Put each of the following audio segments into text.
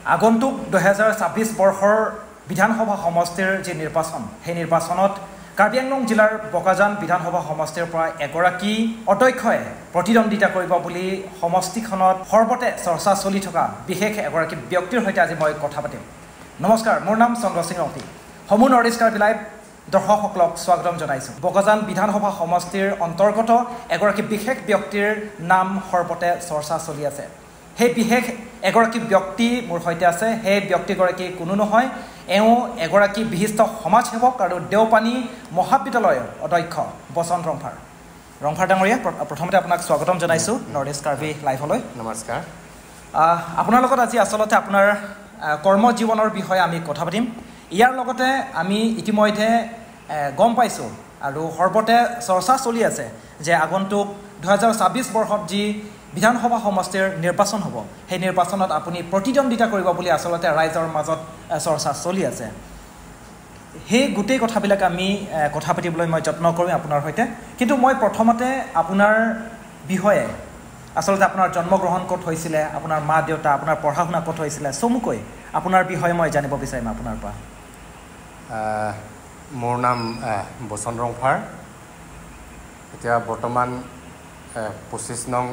আগন্তুক 2026 বৰ্ষৰ বিধানসভা সমষ্টিৰ যি নিৰ্বাচন, সেই নিৰ্বাচনত কাৰ্বি আংলং জিলাৰ বোকাজান বিধানসভা সমষ্টিৰ পৰা এগৰাকী অধ্যক্ষই প্ৰতিদ্বন্দ্বিতা কৰিব বুলি সমষ্টিখনত সৰ্বতে চৰ্চা চলি থকা বিশেষ এগৰাকী ব্যক্তিৰ সৈতে আজি মই কথা পাতিম। নমস্কাৰ, মোৰ নাম চন্দ্ৰ সিং ৰংপি। সমূহ নৰ্থ ইষ্ট কাৰ্বি লাইভ দৰ্শকসকলক স্বাগতম জনাইছোঁ। বোকাজান বিধানসভা সমষ্টিৰ অন্তৰ্গত এগৰাকী বিশেষ ব্যক্তিৰ নাম সৰ্বতে চৰ্চা চলি আছে। সেই বিশেষ এগৰাকী ব্যক্তি মোৰ সৈতে আছে। সেই ব্যক্তিগৰাকী কোনো নহয়, এওঁ এগৰাকী বিশিষ্ট সমাজসেৱক আৰু দেওপানী মহাবিদ্যালয়ৰ অধ্যক্ষ বসন্ত ৰংফাৰ। ৰংফাৰ ডাঙৰীয়া, প্ৰথমতে আপোনাক স্বাগতম জনাইছোঁ নৰ্থ ইষ্ট কাৰ্বি লাইভলৈ। নমস্কাৰ। আপোনাৰ লগত আজি আচলতে আপোনাৰ কৰ্মজীৱনৰ বিষয়ে আমি কথা পাতিম। ইয়াৰ লগতে আমি ইতিমধ্যে গম পাইছোঁ আৰু সৰ্বতে চৰ্চা চলি আছে যে আগন্তুক 2026 বৰ্ষত যি বিধানসভা সমষ্টিৰ নিৰ্বাচন হ'ব, সেই নিৰ্বাচনত আপুনি প্ৰতিদ্বন্দ্বিতা কৰিব বুলি আচলতে ৰাইজৰ মাজত চৰ্চা চলি আছে। সেই গোটেই কথাবিলাক আমি কথা পাতিবলৈ মই যত্ন কৰিম আপোনাৰ সৈতে। কিন্তু মই প্ৰথমতে আপোনাৰ বিষয়ে, আচলতে আপোনাৰ জন্মগ্ৰহণ ক'ত হৈছিলে, আপোনাৰ মা দেউতা, আপোনাৰ পঢ়া শুনা ক'ত হৈছিলে, চমুকৈ আপোনাৰ বিষয়ে মই জানিব বিচাৰিম আপোনাৰ পৰা। মোৰ নাম বসন্ত ৰংফাৰ। এতিয়া বৰ্তমান 25 নং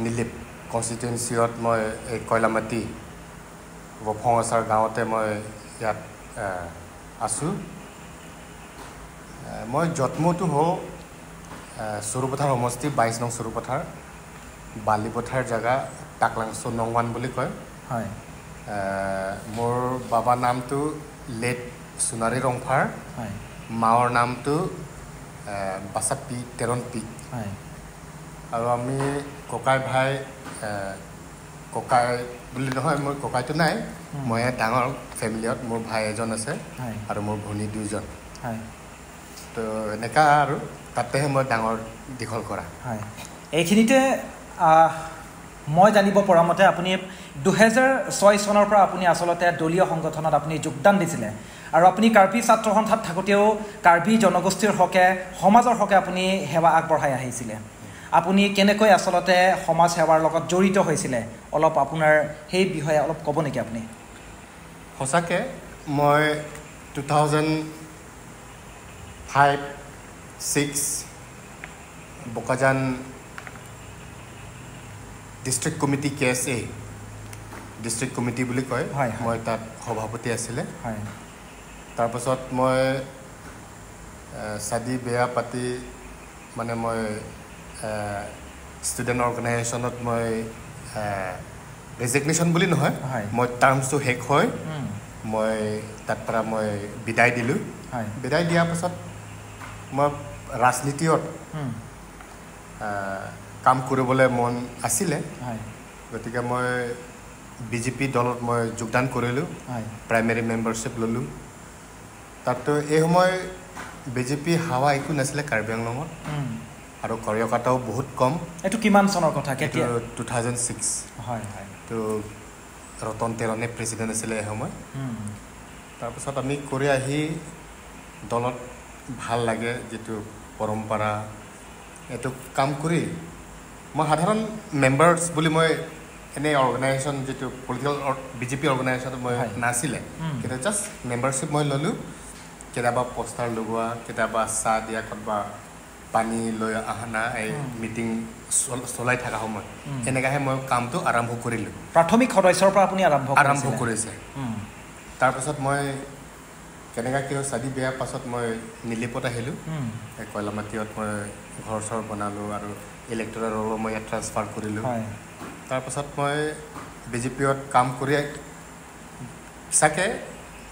নিলিপ কনষ্টিটুৱেঞ্চিত মই এই কয়লামাটি বফঙাচাৰ গাঁৱতে মই ইয়াত আছোঁ। মই জন্মটো হওঁ সৰুপথাৰ সমষ্টি 22 নং সৰুপথাৰ বালিপথাৰ জেগা টাকলাংচু নং 1 বুলি কয়। হয়। মোৰ বাবা নামটো লেট সোণাৰী ৰংফাৰ। হয়। মাৰ নামটো বাচাপি তেৰণ পি। হয়। আৰু আমি ককাই ভাই, ককাই বুলি নহয়, মোৰ ককাইটো নাই, মই ডাঙৰ ফেমিলিত মোৰ ভাই এজন আছে আৰু মোৰ ভনী দুইজন। হয়। তো এনেকুৱা আৰু তাতেহে মই ডাঙৰ দীঘল কৰা। হয়। এইখিনিতে মই জানিব পৰা মতে আপুনি 2006 চনৰ পৰা আপুনি আচলতে দলীয় সংগঠনত আপুনি যোগদান দিছিলে আৰু আপুনি কাৰ্বি ছাত্ৰ সন্থাত থাকোঁতেও কাৰ্বি জনগোষ্ঠীৰ হকে, সমাজৰ হকে আপুনি সেৱা আগবঢ়াই আহিছিলে। আপুনি কেনেকৈ আচলতে সমাজ সেৱাৰ লগত জড়িত হৈছিলে, অলপ আপোনাৰ সেই বিষয়ে অলপ ক'ব নেকি আপুনি? সঁচাকৈ মই 2005-6 Bokajan district committee KSA district committee বুলি কয়, মই তাত সভাপতি আছিলে। হয়। তাৰপাছত মই চাদি বেয়া পাতি মানে মই ষ্টুডেণ্ট অৰ্গেনাইজেশ্যনত মই ৰেজিগনেশ্যন বুলি নহয়, মই টাৰ্মছটো শেষ হৈ মই তাৰ পৰা মই বিদায় দিলোঁ। বিদায় দিয়াৰ পাছত মই ৰাজনীতিত কাম কৰিবলৈ মন আছিলে, গতিকে মই বিজেপি দলত মই যোগদান কৰিলোঁ, প্ৰাইমেৰী মেম্বাৰশ্বিপ ল'লোঁ। তাততো এই সময় বিজেপি হাৱা একো নাছিলে কাৰ্বি আংলঙত আৰু কাৰ্যকৰ্তাও বহুত কম। এইটো কিমান চনৰ কথা? কেতিয়া? 2006। হয় হয়। তো ৰতন তেৰণে প্ৰেচিডেণ্ট আছিলে এই সময়। তাৰপাছত আমি কৰি আহি দলত ভাল লাগে যিটো পৰম্পৰা, এইটো কাম কৰি মই সাধাৰণ মেম্বাৰ্ছ বুলি মই এনেই অৰ্গেনাইজেশ্যন যিটো পলিটিকেল বিজেপি অৰ্গেনাইজেশ্যনত মই নাছিলে, কিন্তু জাষ্ট মেম্বাৰশ্বিপ মই ল'লোঁ। কেতিয়াবা পোষ্টাৰ লগোৱা, কেতিয়াবা চাহ দিয়া, ক'ৰবাত পানী লৈ অহা, এই মিটিং চলাই থকা সময়ত এনেকুৱাহে মই কামটো আৰম্ভ কৰিলোঁ। প্ৰাথমিক সদস্যৰ পৰা আপুনি আৰম্ভ কৰিছে। তাৰপাছত মই কেনেকুৱা কি হ'ল, চাদি বেয়াৰ পাছত মই নিলিপত আহিলোঁ। এই কয়লামাটিত মই ঘৰ চৰ বনালোঁ আৰু ইলেক্ট্ৰেল ৰোলো মই ইয়াত ট্ৰান্সফাৰ কৰিলোঁ। তাৰপাছত মই বিজেপিত কাম কৰি চাগে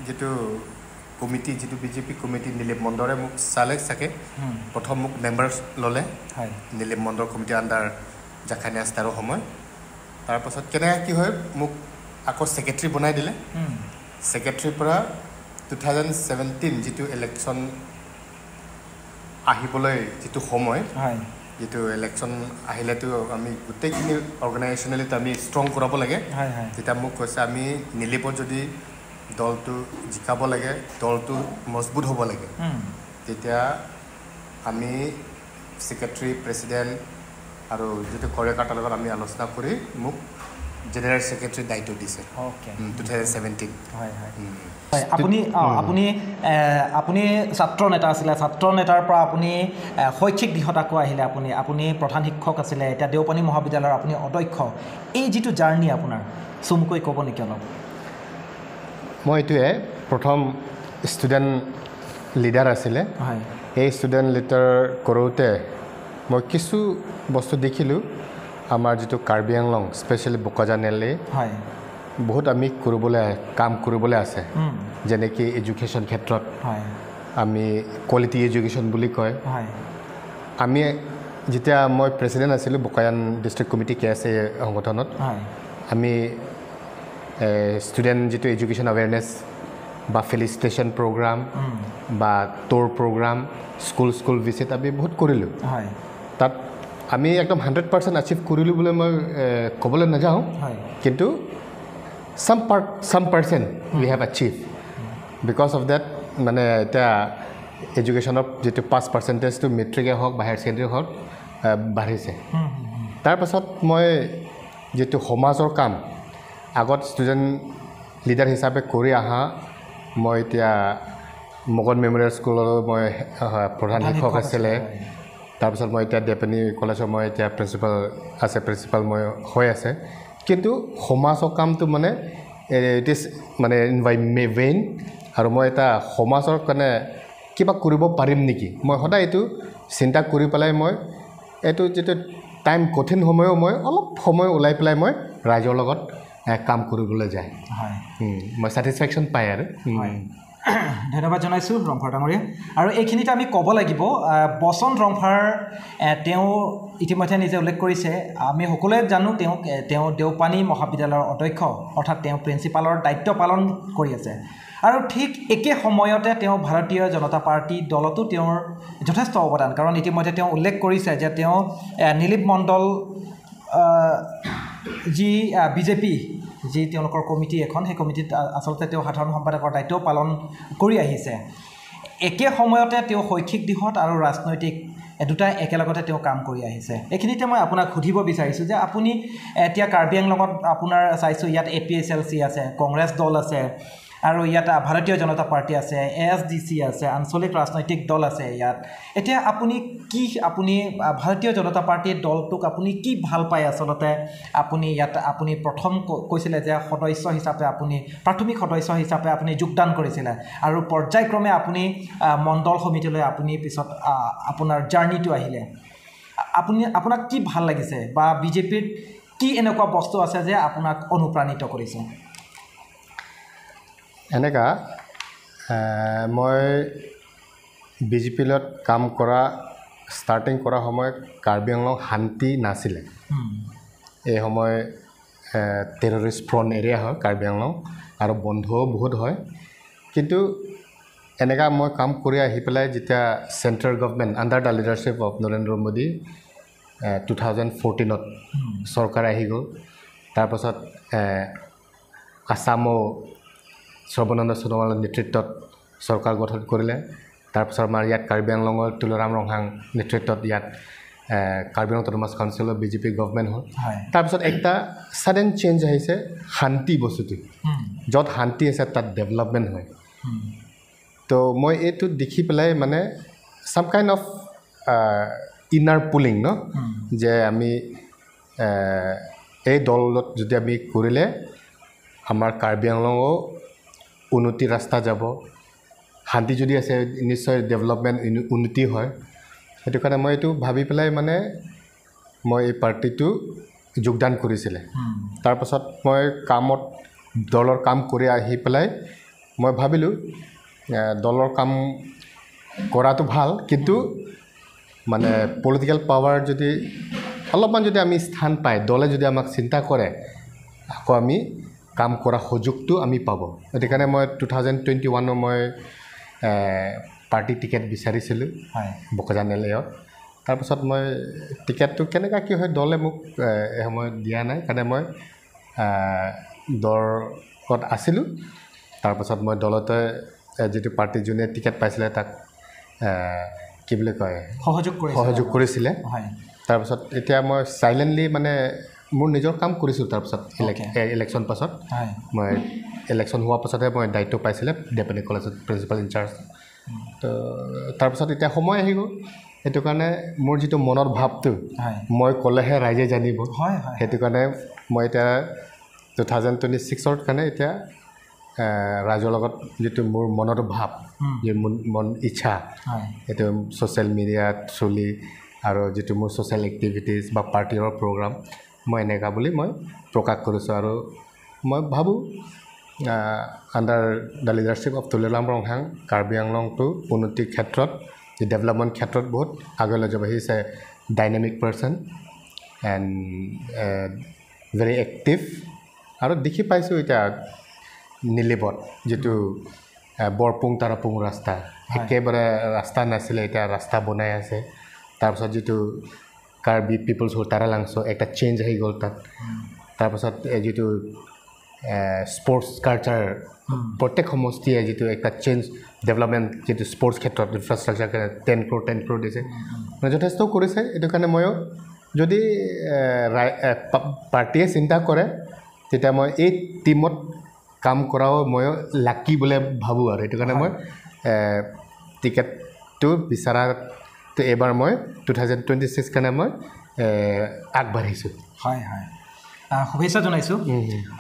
যিটো কমিটি, যিটো বিজেপি কমিটি নিলিপ মণ্ডলে মোক চালে চাগে, প্ৰথম মোক মেম্বাৰ্ছ ল'লে নিলিপ মণ্ডল কমিটিৰ আণ্ডাৰ জাখানিয়া ষ্টাৰৰ সময়। তাৰপাছত কেনেকৈ কি হয়, মোক আকৌ ছেক্ৰেটেৰী বনাই দিলে। ছেক্ৰেটেৰীৰ পৰা 2017 যিটো ইলেকশ্যন আহিবলৈ যিটো সময়, যিটো ইলেকশ্যন আহিলেতো আমি গোটেইখিনি অৰ্গেনাইজেশ্যনেলিটো আমি ষ্ট্ৰং কৰাব লাগে। তেতিয়া মোক কৈছে আমি নিলিপত যদি দলটো জিকাব লাগে, দলটো মজবুত হ'ব লাগে, তেতিয়া আমি ছেক্ৰেটেৰী, প্ৰেচিডেণ্ট আৰু যিটো কাৰ্যকৰ্তাৰ লগত আমি আলোচনা কৰি মোক জেনেৰেল ছেক্ৰেটাৰী দায়িত্ব দিছে। অ'কে, 2017। হয় হয় হয়। আপুনি আপুনি আপুনি ছাত্ৰ নেতা আছিলে, ছাত্ৰ নেতাৰ পৰা আপুনি শৈক্ষিক দিশত আকৌ আহিলে, আপুনি আপুনি প্ৰধান শিক্ষক আছিলে, এতিয়া দেওপানী মহাবিদ্যালয়ৰ আপুনি অধ্যক্ষ। এই যিটো জাৰ্ণি আপোনাৰ চমুকৈ ক'ব নেকি অলপ? মই এইটোৱে প্ৰথম ষ্টুডেণ্ট লিডাৰ আছিলে। হয়। এই ষ্টুডেণ্ট লিডাৰ কৰোঁতে মই কিছু বস্তু দেখিলোঁ। আমাৰ যিটো কাৰ্বি আংলং, স্পেচিয়েলি বোকাজান এল এ, হয়, বহুত আমি কৰিবলৈ কাম কৰিবলৈ আছে। যেনেকৈ এডুকেশ্যন ক্ষেত্ৰত হয়, আমি কোৱালিটি এডুকেশ্যন বুলি কয়। হয়। আমি যেতিয়া মই প্ৰেচিডেণ্ট আছিলোঁ বোকাজান ডিষ্ট্ৰিক্ট কমিটি কে এছ এ সংগঠনত, হয়, আমি ষ্টুডেণ্ট যিটো এডুকেশ্যন এৱেৰনেছ বা ফেলিচিটেশ্যন প্ৰগ্ৰাম বা tour programme, school school visit আমি বহুত কৰিলোঁ। হয়। তাত আমি একদম 100% এচিভ কৰিলোঁ বুলি মই ক'বলৈ নাযাওঁ, হয়, কিন্তু some part, some percent we have achieve. Because of that মানে এতিয়া এডুকেশ্যনৰ যিটো পাছ পাৰ্চেণ্টেজটো মেট্ৰিকে হওক বা হায়াৰ ছেকেণ্ডেৰী হওক বাঢ়িছে। তাৰপাছত মই যিটো সমাজৰ কাম আগত ষ্টুডেণ্ট লিডাৰ হিচাপে কৰি অহা, মই এতিয়া মগন মেম'ৰিয়েল স্কুলৰো মই প্ৰধান শিক্ষক আছিলে। তাৰপিছত মই এতিয়া দেওপানী কলেজৰ মই এতিয়া প্ৰিন্সিপাল আছে, প্ৰিন্সিপাল মই হৈ আছে। কিন্তু সমাজৰ কামটো মানে it is মানে ইন মাই ভেইন, আৰু মই এটা সমাজৰ কাৰণে কিবা কৰিব পাৰিম নেকি, মই সদায় এইটো চিন্তা কৰি পেলাই মই এইটো যিটো টাইম কঠিন সময়ো মই অলপ সময় ওলাই পেলাই মই ৰাইজৰ লগত কাম কৰিবলৈ যায়। হয়, মই ছেটিছফেকশ্যন পায় আৰু। হয়, ধন্যবাদ জনাইছোঁ ৰংফাৰ ডাঙৰীয়া। আৰু এইখিনিতে আমি ক'ব লাগিব, বচন ৰংফাৰ তেওঁ ইতিমধ্যে নিজে উল্লেখ কৰিছে, আমি সকলোৱে জানো তেওঁক, তেওঁ দেওপানী মহাবিদ্যালয়ৰ অধ্যক্ষ, অৰ্থাৎ তেওঁ প্ৰিন্সিপালৰ দায়িত্ব পালন কৰি আছে। আৰু ঠিক একে সময়তে তেওঁ ভাৰতীয় জনতা পাৰ্টী দলতো তেওঁৰ যথেষ্ট অৱদান, কাৰণ ইতিমধ্যে তেওঁ উল্লেখ কৰিছে যে তেওঁ নীলিপ মণ্ডল যি বিজেপি যি তেওঁলোকৰ কমিটি এখন, সেই কমিটিত আচলতে তেওঁ সাধাৰণ সম্পাদকৰ দায়িত্বও পালন কৰি আহিছে। একে সময়তে তেওঁ শৈক্ষিক দিশত আৰু ৰাজনৈতিক দুটাই একেলগতে তেওঁ কাম কৰি আহিছে। এইখিনিতে মই আপোনাক সুধিব বিচাৰিছোঁ যে আপুনি এতিয়া কাৰ্বি আংলঙত আপোনাৰ চাইছোঁ ইয়াত A P S L C আছে, কংগ্ৰেছ দল আছে, আৰু ইয়াত ভাৰতীয় জনতা পাৰ্টী আছে, এ এছ ডি চি আছে, আঞ্চলিক ৰাজনৈতিক দল আছে ইয়াত। এতিয়া আপুনি কি, আপুনি ভাৰতীয় জনতা পাৰ্টীৰ দলটোক আপুনি কি ভাল পায় আচলতে? আপুনি ইয়াত আপুনি প্ৰথম কৈছিলে যে সদস্য হিচাপে আপুনি প্ৰাথমিক সদস্য হিচাপে আপুনি যোগদান কৰিছিলে, আৰু পৰ্যায়ক্ৰমে আপুনি মণ্ডল সমিতিলৈ আপুনি পিছত আপোনাৰ জাৰ্ণিটো আহিলে। আপুনি আপোনাক কি ভাল লাগিছে বা বিজেপিত কি এনেকুৱা বস্তু আছে যে আপোনাক অনুপ্ৰাণিত কৰিছে? এনেকুৱা মই বিজেপিৰ লগত কাম কৰা ষ্টাৰ্টিং কৰা সময়ত কাৰ্বি আংলং শান্তি নাছিলে। এই সময় টেৰৰিষ্ট প্ৰ'ন এৰিয়া হয় কাৰ্বি আংলং, আৰু বন্ধও বহুত হয়। কিন্তু এনেকুৱা মই কাম কৰি আহি পেলাই যেতিয়া central government under the leadership of Narendra Modi 2014 চৰকাৰ আহি গ'ল। তাৰপাছত আছামো সৰ্বানন্দ সোণোৱালৰ নেতৃত্বত চৰকাৰ গঠন কৰিলে। তাৰপিছত আমাৰ ইয়াত কাৰ্বি আংলঙৰ তুলাৰাম ৰংহাং নেতৃত্বত ইয়াত কাৰ্বি আংলং অট'নমাছ কাউন্সিলৰ বিজেপি গভমেণ্ট হ'ল। তাৰপিছত একটা ছাডেন চেঞ্জ আহিছে, শান্তি বস্তুটো, য'ত শান্তি আছে তাত ডেভেলপমেণ্ট হয়। তো মই এইটো দেখি পেলাই মানে some kind of inner pulling ন, যে আমি এই দলত যদি আমি কৰিলে আমাৰ কাৰ্বি আংলঙো উন্নতিৰ ৰাস্তা যাব, শান্তি যদি আছে নিশ্চয় ডেভেলপমেণ্ট উন্নতি হয়। সেইটো কাৰণে মই এইটো ভাবি পেলাই মানে মই এই পাৰ্টিটো যোগদান কৰিছিলে। তাৰপাছত মই কামত দলৰ কাম কৰি আহি পেলাই মই ভাবিলোঁ দলৰ কাম কৰাটো ভাল, কিন্তু মানে পলিটিকেল পাৱাৰ যদি অলপমান যদি আমি স্থান পায়, দলে যদি আমাক চিন্তা কৰে, আকৌ আমি কাম কৰা সুযোগটো আমি পাব। সেইটো কাৰণে মই 2021 মই পাৰ্টি টিকেট বিচাৰিছিলোঁ বোকাজান এল এত। তাৰপাছত মই টিকেটটো কেনেকুৱা কি হয় দলে মোক এই সময়ত দিয়া নাই, কাৰণে মই দলত আছিলোঁ। তাৰপাছত মই দলতে যিটো পাৰ্টি যোনে টিকেট পাইছিলে তাক কি বুলি কয় সহযোগ কৰিছিলে। তাৰপাছত এতিয়া মই চাইলেণ্টলি মানে মোৰ নিজৰ কাম কৰিছোঁ। তাৰপিছত ইলেকশ্যন পাছত মই ইলেকশ্যন হোৱাৰ পাছতহে মই দায়িত্ব পাইছিলে দেপানী কলেজত প্ৰিন্সিপাল ইনচাৰ্জ। তো তাৰপিছত এতিয়া সময় আহি গ'ল, সেইটো কাৰণে মোৰ যিটো মনৰ ভাৱটো মই ক'লেহে ৰাইজে জানিব, সেইটো কাৰণে মই এতিয়া 2026ৰ কাৰণে এতিয়া ৰাইজৰ লগত যিটো মোৰ মনৰ ভাৱ, যি মন ইচ্ছা, সেইটো ছ'চিয়েল মিডিয়াত চলি আৰু যিটো মোৰ ছ'চিয়েল এক্টিভিটিছ বা পাৰ্টিৰ প্ৰগ্ৰাম মই এনেকুৱা বুলি মই প্ৰকাশ কৰিছোঁ। আৰু মই ভাবোঁ under the leadership of Tuliram Ronghang Karbi আংলংটো উন্নতিৰ ক্ষেত্ৰত, ডেভেলপমেণ্ট ক্ষেত্ৰত বহুত আগলৈ যাব। He is a dynamic person and very active. আৰু দেখি পাইছোঁ এতিয়া নিলিপত যিটো বৰপুং তাৰাপুং ৰাস্তা, একেবাৰে ৰাস্তা নাছিলে, এতিয়া ৰাস্তা বনাই আছে। তাৰপিছত যিটো কাৰ্বি পিপলছ হ'ল তাৰালাংছ, এটা চেঞ্জ আহি গ'ল তাত। তাৰপাছত যিটো স্পৰ্টছ কালচাৰ, প্ৰত্যেক সমষ্টিয়ে যিটো এটা চেঞ্জ ডেভেলপমেণ্ট, যিটো স্পৰ্টছ ক্ষেত্ৰত ইনফ্ৰাষ্ট্ৰাকচাৰ 10 crore 10 crore দিছে, মানে যথেষ্ট কৰিছে। এইটো কাৰণে ময়ো যদি পাৰ্টীয়ে চিন্তা কৰে তেতিয়া মই এই টীমত কাম কৰাও ময়ো লাকি বুলি ভাবোঁ। আৰু সেইটো কাৰণে মই টিকেটটো বিচৰাটো এইবাৰ মই 2026 কাৰণে মই আগবাঢ়িছোঁ। হয় হয়, শুভেচ্ছা জনাইছোঁ।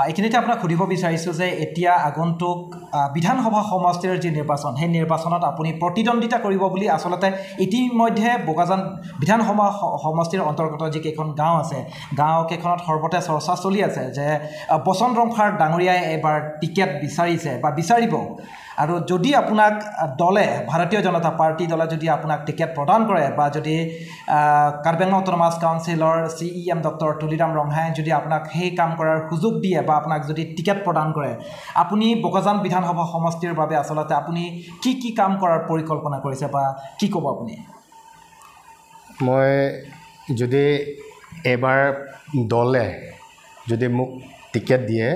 এইখিনিতে আপোনাক সুধিব বিচাৰিছোঁ যে এতিয়া আগন্তুক বিধানসভা সমষ্টিৰ যি নিৰ্বাচন, সেই নিৰ্বাচনত আপুনি প্ৰতিদ্বন্দ্বিতা কৰিব বুলি আচলতে ইতিমধ্যে বোকাজান বিধানসভা সমষ্টিৰ অন্তৰ্গত যিকেইখন গাঁও আছে, গাঁওকেইখনত সৰ্বতে চৰ্চা চলি আছে যে বচন ৰংফাৰ ডাঙৰীয়াই এইবাৰ টিকেট বিচাৰিছে বা বিচাৰিব। আৰু যদি আপোনাক দলে, ভাৰতীয় জনতা পাৰ্টি দলে যদি আপোনাক টিকেট প্ৰদান কৰে বা যদি কাৰ্বি আংলং অট'নমাছ কাউন্সিলৰ CEM doctor Tuliram ৰংহাঙে যদি আপোনাক সেই কাম কৰাৰ সুযোগ দিয়ে বা আপোনাক যদি টিকেট প্ৰদান কৰে, আপুনি বোকাজান বিধানসভা সমষ্টিৰ বাবে আচলতে আপুনি কি কি কাম কৰাৰ পৰিকল্পনা কৰিছে বা কি ক'ব আপুনি? মই যদি এইবাৰ দলে যদি মোক টিকেট দিয়ে,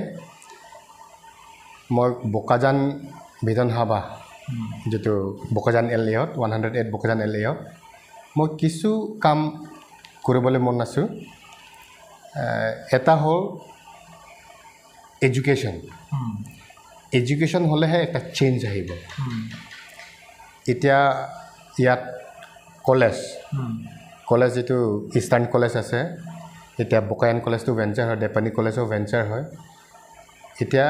মই বোকাজান বিধানসভা যিটো বোকাজান এল এত 108 বোকাজান এল এত মই কিছু কাম কৰিবলৈ মন আছোঁ। এটা হ'ল এডুকেশ্যন। এডুকেশ্যন হ'লেহে এটা চেঞ্জ আহিব। এতিয়া ইয়াত কলেজ কলেজ যিটো ইষ্টাৰ্ণ কলেজ আছে, এতিয়া বোকাজান কলেজটো ভেঞ্চাৰ হয়, দেপানী কলেজো ভেঞ্চাৰ হয়। এতিয়া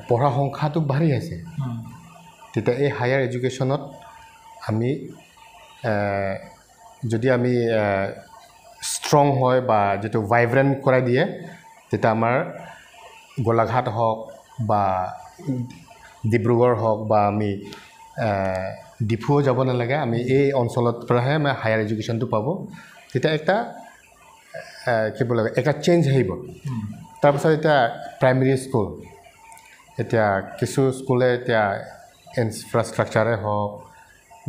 পঢ়া সংখ্যাটো বাঢ়ি আছে, তেতিয়া এই হায়াৰ এডুকেশ্যনত আমি যদি আমি ষ্ট্ৰং হয় বা যিটো ভাইব্ৰেণ্ট কৰাই দিয়ে, তেতিয়া আমাৰ গোলাঘাট হওক বা ডিব্ৰুগড় হওক বা আমি ডিফুও যাব নালাগে, আমি এই অঞ্চলত পৰাহে আমি হায়াৰ এডুকেশ্যনটো পাব। তেতিয়া এটা কি বোলে এটা চেঞ্জ আহিব। তাৰপিছত এতিয়া প্ৰাইমেৰী স্কুল, এতিয়া কিছু স্কুলে এতিয়া ইনফ্ৰাষ্ট্ৰাকচাৰে হওক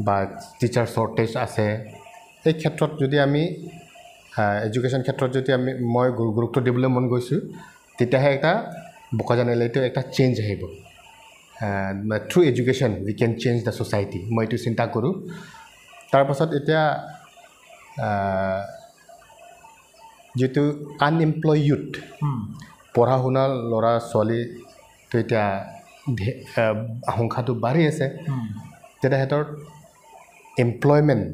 বা টিচাৰ শ্বৰ্টেজ আছে, এই ক্ষেত্ৰত যদি আমি এডুকেশ্যন ক্ষেত্ৰত যদি আমি মই গুৰুত্ব দিবলৈ মন গৈছোঁ, তেতিয়াহে এটা বোকাজান এলেটো এটা চেঞ্জ আহিব। Through education we can change the society, মই এইটো চিন্তা কৰোঁ। তাৰপাছত এতিয়া যিটো আনএমপ্লয় ইউথ, পঢ়া শুনা ল'ৰা ছোৱালীটো এতিয়া সংখ্যাটো বাঢ়ি আছে, তেতিয়া সিহঁতৰ এমপ্লয়মেণ্ট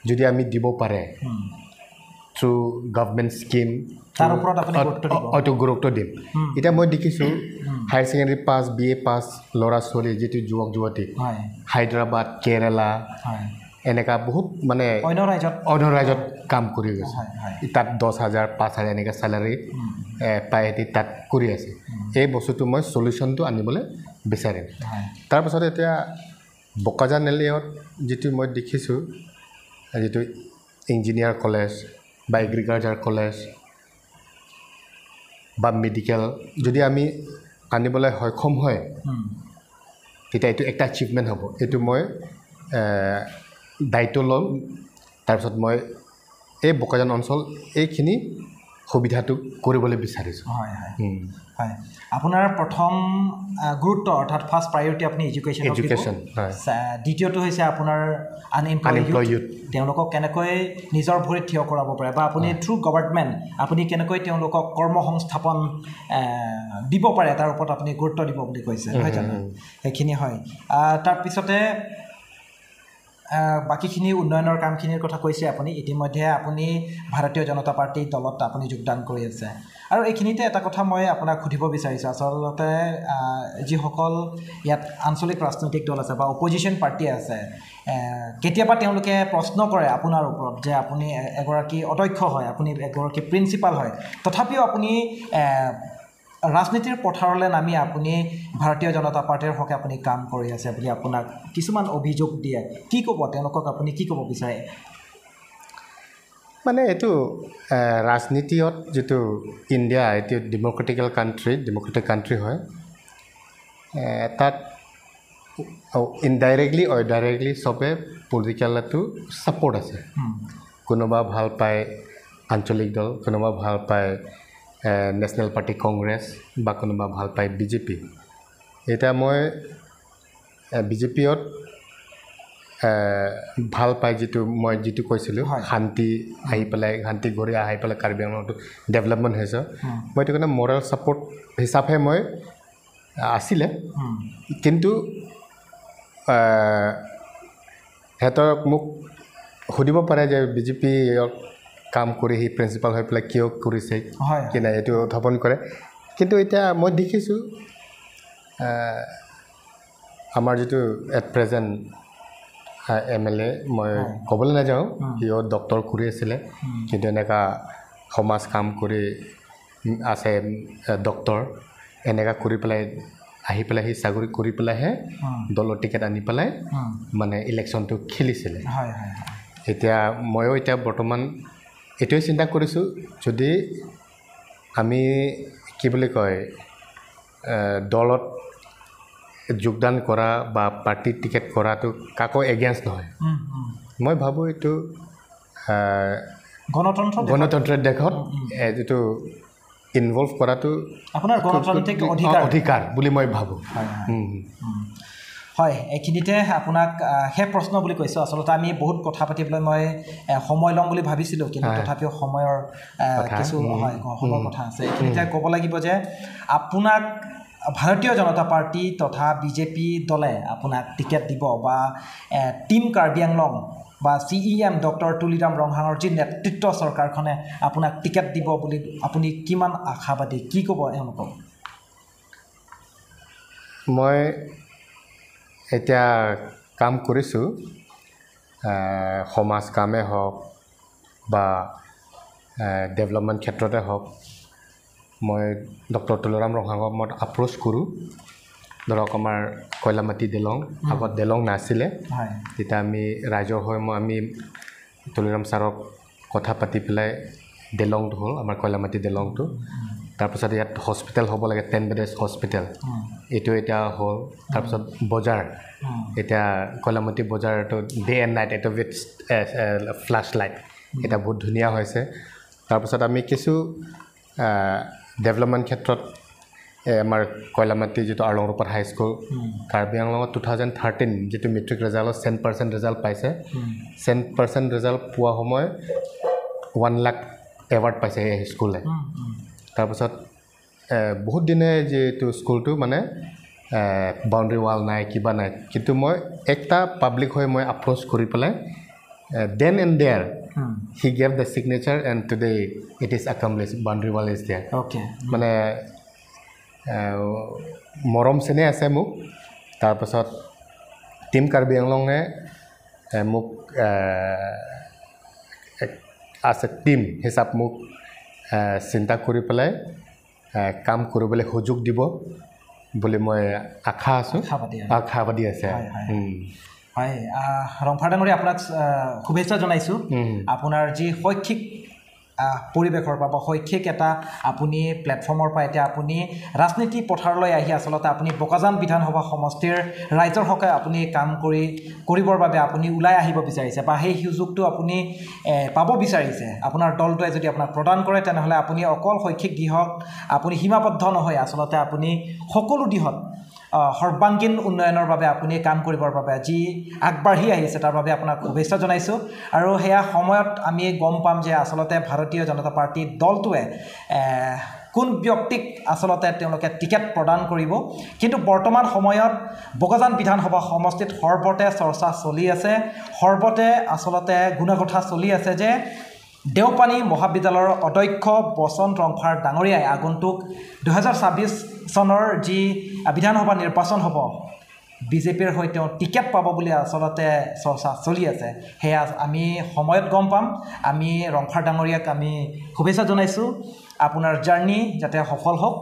যদি আমি দিব পাৰে থ্ৰু গভমেণ্ট স্কিম, হয়তো গুৰুত্ব দিম। এতিয়া মই দেখিছোঁ higher secondary pass, BA pass ল'ৰা ছোৱালী যিটো যুৱক যুৱতী হায়দৰাবাদ, কেৰেলা এনেকুৱা বহুত মানে অন্য ৰাজ্যত কাম কৰি গৈছে, তাত 10,000 5,000 এনেকুৱা চেলাৰী পাই সিহঁতি তাত কৰি আছে। এই বস্তুটো মই চলিউশ্যনটো আনিবলৈ বিচাৰিম। তাৰপাছত এতিয়া বোকাজান এলেয়ত যিটো মই দেখিছোঁ, যিটো ইঞ্জিনিয়াৰ কলেজ বা এগ্ৰিকালচাৰ কলেজ বা মেডিকেল যদি আমি আনিবলৈ সক্ষম হয়, তেতিয়া এইটো একটা এচিভমেণ্ট হ'ব। এইটো মই দায়িত্ব ল'ম। তাৰপিছত মই এই বোকাজান অঞ্চল এইখিনি সুবিধাটো কৰিবলৈ বিচাৰিছোঁ। হয় হয় হয়, আপোনাৰ প্ৰথম গুৰুত্ব অৰ্থাৎ ফাৰ্ষ্ট প্ৰায়ৰিটি আপুনি এডুকেশ্যন, এডুকেশ্যন। দ্বিতীয়টো হৈছে আপোনাৰ আনএমপ্লয় ইউথ, তেওঁলোকক কেনেকৈ নিজৰ ভৰিত থিয় কৰাব পাৰে বা আপুনি থ্ৰু গভৰ্ণমেণ্ট আপুনি কেনেকৈ তেওঁলোকক কৰ্মসংস্থাপন দিব পাৰে তাৰ ওপৰত আপুনি গুৰুত্ব দিব বুলি কৈছে, নহয় জানো? সেইখিনি হয়। তাৰপিছতে বাকীখিনি উন্নয়নৰ কামখিনিৰ কথা কৈছে আপুনি। ইতিমধ্যে আপুনি ভাৰতীয় জনতা পাৰ্টীৰ দলত আপুনি যোগদান কৰি আছে। আৰু এইখিনিতে এটা কথা মই আপোনাক সুধিব বিচাৰিছোঁ, আচলতে যিসকল ইয়াত আঞ্চলিক ৰাজনৈতিক দল আছে বা অপজিশ্যন পাৰ্টি আছে, কেতিয়াবা তেওঁলোকে প্ৰশ্ন কৰে আপোনাৰ ওপৰত যে আপুনি এগৰাকী অধ্যক্ষ হয়, আপুনি এগৰাকী প্ৰিন্সিপাল হয়, তথাপিও আপুনি ৰাজনীতিৰ পথাৰলৈ নামি আপুনি ভাৰতীয় জনতা পাৰ্টীৰ হকে আপুনি কাম কৰি আছে বুলি আপোনাক কিছুমান অভিযোগ দিয়ে, কি ক'ব তেওঁলোকক, আপুনি কি ক'ব বিচাৰে? মানে এইটো ৰাজনীতিত যিটো ইণ্ডিয়া এইটো ডেম'ক্ৰেটিকেল কাণ্ট্ৰি, ডেম'ক্ৰেটিক কাণ্ট্ৰি হয়, তাত ইনডাইৰেক্টলি অৰ ডাইৰেক্টলি চবে পলিটিকেলটো ছাপৰ্ট আছে। কোনোবা ভাল পায় আঞ্চলিক দল, কোনোবা ভাল পায় নেশ্যনেল পাৰ্টি কংগ্ৰেছ, বা কোনোবা ভাল পায় বিজেপি। এতিয়া মই বিজেপিত ভাল পাই যিটো মই যিটো কৈছিলোঁ, শান্তি আহি পেলাই, শান্তি ঘূৰি আহি পেলাই কাৰ্বি আংলংটো ডেভেলপমেণ্ট হৈছে, মই এইটো কাৰণে মৰেল ছাপৰ্ট হিচাপে মই আছিলে। কিন্তু সিহঁতক মোক সুধিব পাৰে যে বিজেপি কাম কৰি সি প্ৰিন্সিপাল হৈ পেলাই কিয় কৰিছে কি নাই, এইটো উত্থাপন কৰে। কিন্তু এতিয়া মই দেখিছোঁ আমাৰ যিটো at present M L A, মই ক'বলৈ নাযাওঁ, সিও ডক্টৰ কৰি আছিলে, কিন্তু এনেকুৱা সমাজ কাম কৰি আছে, ডক্টৰ এনেকুৱা কৰি পেলাই আহি পেলাই সি চাকৰি কৰি পেলাইহে দলৰ টিকেট আনি পেলাই মানে ইলেকশ্যনটো খেলিছিলে। এতিয়া ময়ো এতিয়া বৰ্তমান এইটোৱে চিন্তা কৰিছোঁ, যদি আমি কি বুলি কয় দলত যোগদান কৰা বা পাৰ্টিত টিকেট কৰাটো কাকো এগেইনষ্ট নহয়, মই ভাবোঁ এইটো গণতন্ত্ৰৰ দেশত যিটো ইনভলভ কৰাটো আপোনাৰ গণতান্ত্ৰিক অধিকাৰ বুলি মই ভাবোঁ। হয়, এইখিনিতে আপোনাক শেষ প্ৰশ্ন বুলি কৈছোঁ। আচলতে আমি বহুত কথা পাতিবলৈ মই সময় ল'ম বুলি ভাবিছিলোঁ, কিন্তু তথাপিও সময়ৰ কিছু হয়, সময়ৰ কথা আছে। এইখিনিতে ক'ব লাগিব যে আপোনাক ভাৰতীয় জনতা পাৰ্টী তথা বিজেপি দলে আপোনাক টিকেট দিব বা টীম কাৰ্বি আংলং বা C E M doctor Tuliram ৰংহাঙৰ যি নেতৃত্ব চৰকাৰখনে আপোনাক টিকেট দিব বুলি আপুনি কিমান আশাবাদী, কি ক'ব এওঁলোকক? মই এতিয়া কাম কৰিছোঁ, সমাজ কামেই হওক বা ডেভেলপমেণ্ট ক্ষেত্ৰতে হওক, মই ডক্টৰ তুলিৰাম ৰংহাঙক মই এপ্ৰ'চ কৰোঁ। ধৰক আমাৰ কয়লামাটি দলং, আগত দলং নাছিলে, তেতিয়া আমি ৰাইজৰ হৈ আমি তুলিৰাম ছাৰক কথা পাতি পেলাই দলংটো হ'ল আমাৰ কয়লামাটি দলংটো। তাৰপিছত ইয়াত হস্পিটেল হ'ব লাগে, 10 বেডেড হস্পিটেল, এইটো এতিয়া হ'ল। তাৰপিছত বজাৰ, এতিয়া কয়লামাটি বজাৰটো ডে এণ্ড নাইট এইটো উইথ ফ্লেছ লাইট এতিয়া বহুত ধুনীয়া হৈছে। তাৰপিছত আমি কিছু ডেভেলপমেণ্ট ক্ষেত্ৰত আমাৰ কয়লামাটি যিটো আৰলং ৰূপাত হাইস্কুল, কাৰ্বি আংলঙত 2013 যিটো মেট্ৰিক ৰিজাল্টত 10% ৰিজাল্ট পাইছে, 10% ৰিজাল্ট পোৱা সময় 1 লাখ এৱাৰ্ড পাইছে এই স্কুলে। তাৰপাছত বহুত দিনে যিটো স্কুলটো মানে বাউণ্ডেৰী ৱাল নাই, কিবা নাই, কিন্তু মই একটা পাব্লিক হৈ মই এপ্ৰ'চ কৰি পেলাই then and there he gave the signature and today it is accomplish, boundary wall is there. Okay, মানে মৰম চেনেহ আছে মোক। তাৰপাছত টীম কাৰ্বি আংলঙে মোক আছে টীম হিচাপ মোক চিন্তা কৰি পেলাই কাম কৰিবলৈ সুযোগ দিব বুলি মই আশা আছোঁ, আশাবাদী আছে। হয়, ৰংফাৰ ডাঙৰীয়া, আপোনাক শুভেচ্ছা জনাইছোঁ। আপোনাৰ যি শৈক্ষিক পৰিৱেশৰ পৰা বা শৈক্ষিক এটা আপুনি প্লেটফৰ্মৰ পৰা এতিয়া আপুনি ৰাজনীতি পথাৰলৈ আহি আচলতে আপুনি বোকাজান বিধানসভা সমষ্টিৰ ৰাইজৰ হকে আপুনি কাম কৰিবৰ বাবে আপুনি ওলাই আহিব বিচাৰিছে বা সেই সুযোগটো আপুনি পাব বিচাৰিছে। আপোনাৰ দলটোৱে যদি আপোনাক প্ৰদান কৰে, তেনেহ'লে আপুনি অকল শৈক্ষিক দিশত আপুনি সীমাবদ্ধ নহয়, আচলতে আপুনি সকলো দিশত সৰ্বাংগীন উন্নয়নৰ বাবে আপুনি কাম কৰিবৰ বাবে যি আগবাঢ়ি আহিছে, তাৰ বাবে আপোনাক শুভেচ্ছা জনাইছোঁ। আৰু সেয়া সময়ত আমি গম পাম যে আচলতে ভাৰতীয় জনতা পাৰ্টীৰ দলটোৱে কোন ব্যক্তিক আচলতে তেওঁলোকে টিকেট প্ৰদান কৰিব। কিন্তু বৰ্তমান সময়ত বোকাজান বিধানসভা সমষ্টিত সৰ্বতে চৰ্চা চলি আছে, সৰ্বতে আচলতে গুণগথা চলি আছে যে দেওপানী মহাবিদ্যালয়ৰ অধ্যক্ষ বসন্ত ৰংফাৰ ডাঙৰীয়াই আগন্তুক 2026 চনৰ যি বিধানসভা নিৰ্বাচন হ'ব, বিজেপিৰ হৈ তেওঁ টিকেট পাব বুলি আচলতে চৰ্চা চলি আছে। সেয়া আমি সময়ত গম পাম। আমি ৰংফাৰ ডাঙৰীয়াক আমি শুভেচ্ছা জনাইছোঁ, আপোনাৰ জাৰ্ণি যাতে সফল হওক।